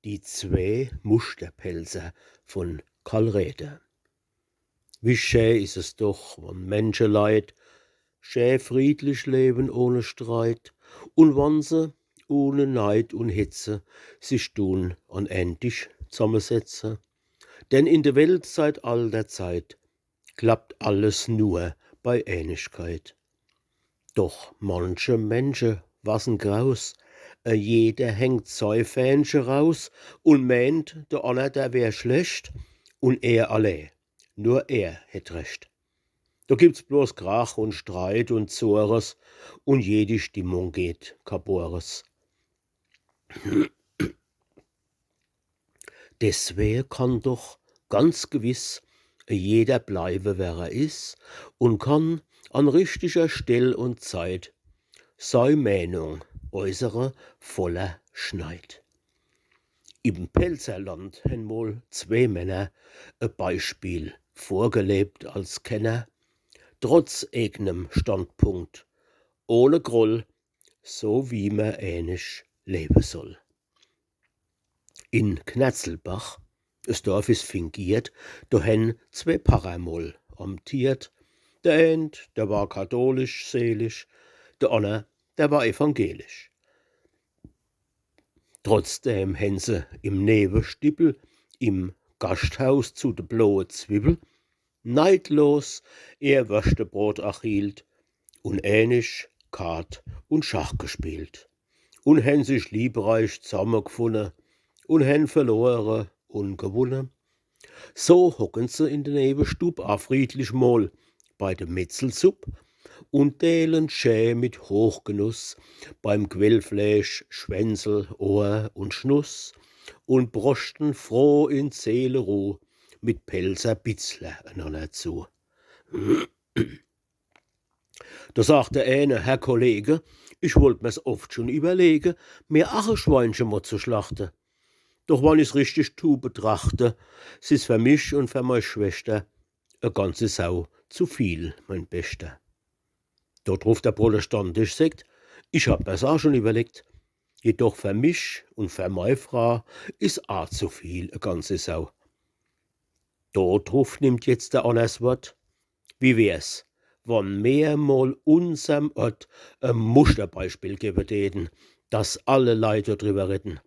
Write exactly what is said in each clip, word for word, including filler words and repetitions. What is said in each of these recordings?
Die zwee Muschterpälzer von Karl Räder. Wie schä is es doch, wann Menscheleit schä friedlich lewen ohne Streit, un wann se ohne Neid un Hetze sich dun an en Tisch zammesetze. Denn in de Welt seit alter Zeit klappt alles nur bei Änigkeit. Doch manche Mensche, was en Graus, e jeder hängt sei Fähnche raus un meent, de anner, der wär schlecht un er allee, nur er hätt recht. Do gibt's bloß Krach un Streit un Zores un jedi Stimmung geht kapores. Deswege kann doch ganz gewiss e jeder bleiwe, wer er is, un kann an richtiger Stell un Zeit sei Meenung äußere voller Schneid. Im Pälzerland hen mol zwee Männer e Beispiel vorgelebt als Kenner, trotz egnem Standpunkt, ohne Groll, so wie mer ähnlich lewe soll. In Knerzelbach, es Dorf is fingiert, do hen zwee Parrer mol amtiert. Der eent, der war katholisch selig, der anner, der war evangelisch. Trotzdem hen se im Newestippel, im Gaschthaus zu de Bloe Zwiwwel, neidlos ehr Wörschtebroot achielt un ähnlich Kart un Schach gespielt un hen sich liebreich zammegfunne un hen verlore un gewunne. So hocken se in de Newestub a friedlich mol bei de Metzelsupp un deelen schä mit Hochgenuss beim Quellfläsch Schwänzel, Ohr un Schnuss un broschten froh in Seeleruh mit Pälzer Bitzler enanner zu. Do sagt der eene: „Herr Kollege, ich wollt mer's oft schun iwwerlege, mir ach e Schweinche mol zu schlachte. Doch wann ich's richtig tu betrachte, s is fer mich un fer mei Schweschter e ganze Sau zu viel, mein Beschter.“ Do druff der Protestantisch secht: „Ich hab mer's ach schun iwwerlegt, jedoch fer mich un fer mei Fraa is ach zu viel e ganze Sau.“ Do druff nimmt jetzt der anner 's Wort: „Wie wär's, wann mer mol unserm Ort e Muschterbeispiel gewe däten, dass alle Leit do driwwer redden?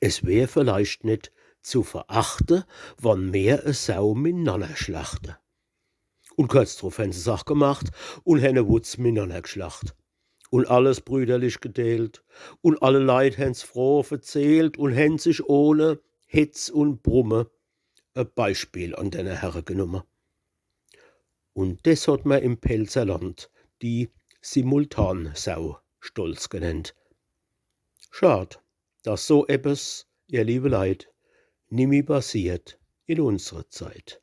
Es wär vielleicht net zu verachte, wann mer e Sau minanner schlachte.“ Un kurz druff hen se's ach gemacht un hen e Wutz minanner gschlacht un alles brüderlich gedeelt un alle Leit hen's froh verzählt un hen sich ohne Hetz un Brumme e Beispiel an denne Herre genumme. Un des hot mer im Pälzerland die Simultansau stolz genennt. Schad, dass so eppes, ihr liewe Leit, nimmi passiert in unsre Zeit.